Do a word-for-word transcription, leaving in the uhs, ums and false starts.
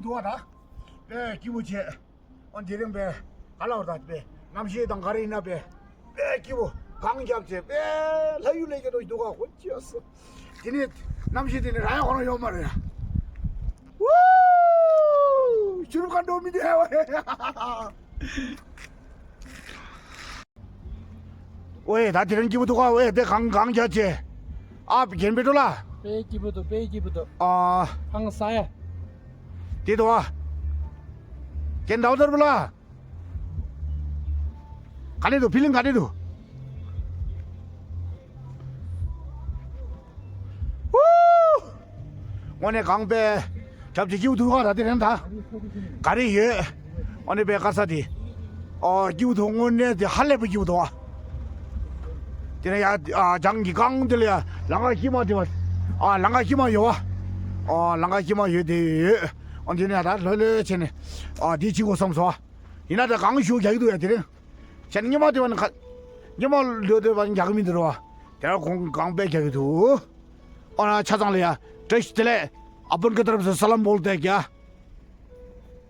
དུ་བ་ད། དཔེ་སྐྱིད་པོ་བྱས། ཨོ་དེ་རིང་དཔེ་ག་ལ་བར་ད་དཔེ་གནམ་གཤིས་དང་ག་རེ་ཡིན་ན་དཔེ་དཔེ་སྐྱིད་པོ་གངས་རྒྱབ་བྱས་དཔེ་ལྷ་ཡུལ་ལས་ཀྱི་འགྲོ་འདུག་ག་ཧོ་ཅི་ཡ་སོ། དེ་ནས་གནམ་གཤིས་དེ་ནས་རང་ཡང་ཁོ་ན་ཡོད་མ་རེད་ཡ། ཝུ། ཤུ་རུབ་ག་འགྲོ་མི་འདུག་ཧ་བ། ཝེ་ད་དེ་རིང་སྐྱིད་པོ་འདུག་ག་ཝེ་དེ་གངས་གངས་རྒྱབ་བྱས། ཨ་རྒན་པེ་ཏྲོ་ལ། དཔེ་སྐྱིད་པོ་འདུག་དཔེ་སྐྱིད་པོ་འདུག་ཨ། ཧང་སང་ཡ། དེ་འདུག་ཨ། རྒན་ཟླ་བ་ལྟར་པོ་ལ། ག་ནས་འདུག་ཕི་ལིང་ག་ནས་འདུག་ཝུ། དངོས་གནས་གངས་དཔེ་རྒྱབ་ཀྱི་སྐྱིད་པོ་འདུག་ག་ད་དེ་རིང་ད། ག་རེ་ཡོད། དངོས་གནས་དཔེ་དཀར་ས་དེ། ཨོ་སྐྱིད་པོ་འདུག་དངོས་གནས་དེ་ཧ་ལས་པའི་སྐྱིད་པོ་འདུག་ཨ། དེ་ནས་ཡ་ཨ་བྱང་གི་གངས་དེ་ལ་ཡ་ལམ་ཁ་ཤིང་མ་དེ་བ། ཨ་ལམ་ཁ་ཤིང་མ་ཡོད་བ། ཨོ་ལམ་ཁ་ཤིང་མ་ཡོད་དེ་ཡོད། ཨོ་དེ་ནས་ཡ་ད་ལྷོད་ལྷོད་བྱས་ནས་ཨ་དེ་ཅིག་གོ་བསམ་སོང་ཨ། ཡིན་ན་ད་གངས་ཤུགས་རྒྱག་གི་འདུག་ཡ་དེ་རིང་། བྱས་ན་ཉི་མ་དེ་བ་ནི་ཁ། ཉི་མ་ལོས་དེ་བ་ནི་རྒྱག་གི་མི་འདུག་ར་བ། དེ་ར་གོང་གངས་དཔེ་རྒྱག་གི་འདུག་ཨོ་ན་ཆ་ཚང་ལ་ཡ། བཀྲ་ཤིས་བདེ་ལེགས། अपन की तरफ से सलाम बोलते हैं क्या?